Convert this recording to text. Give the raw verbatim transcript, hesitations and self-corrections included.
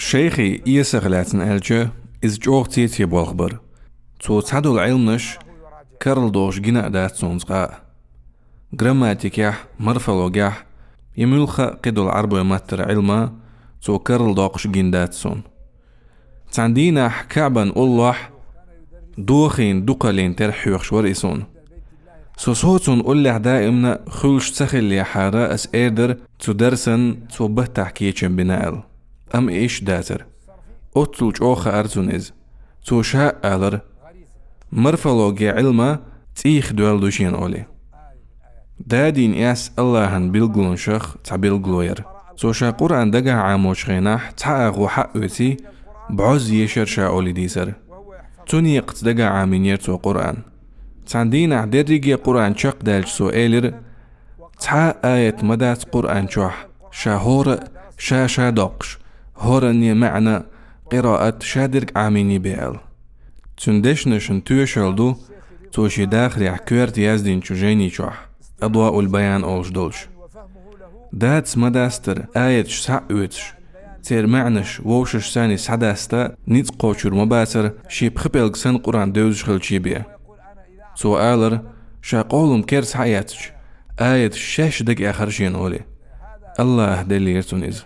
Шайхи Ӏийсах лаьцна аьлча, иза чӀогӀа цеце болх бар. Цо цхьадолу Ӏилманаш карладохуш гина а дац суна цкъа а. Грамматикехь, морфологехь, я муьлхха а кхидолу Ӏарбойн маттара Ӏилма цо карладоккхуш гина дац суна. Цхьана дийнахь Каъбан уллохь дохийна дукхаллин терахь хьоьхуш вара и суна. Со соцун уллехь даимна хуьлуш ца хиллехьара, ас эр дара цу дарсан цо баттахь кечам бина аьлла. Амма и иштта дацара. Оццул чӀогӀа хаьара цунна иза. Цо ша а алара: «Морфология Ӏилма цӀийх доьлла ду шена», — олий. Дадийна эс Аллахьан билгалонашах цхьа билгало яра. Цо ша Къуръан дагахь Ӏамочу хенахь цхьа агӀо хьаъ оьций, бӀозза ешара ша олий дийцар. Цу некъаца дагахь Ӏамийнера цо Къуръан. Цхьана дийнахь дерриге Къуръан чекхдаьлча цо элира: «Цхьа а аят ма дац Къуръан чохь, ша хӀора а ша-ша доккхуш, хӀоранне маьӀна, къираат ша дерг Ӏамийний бен», — аьлла. Цуьнан дешнашна тоьшалла ду цо шен дахарехь коьрта яздинчу жайни чохь, «Адваул-Баян» олуш долчу. Дадас ма дастара аяташ схьа а оьцуш, церан маьӀнаш вовшашца санна схьадаста ницкъ кхочур ма бацара, шен пхи пӀелг санна Къуръан девзаш хилча бен. Цо алара, ша къолам кер схьаэцча, аяташ шаьш дага эхара шена олий. Аллахьа деллера цунна иза.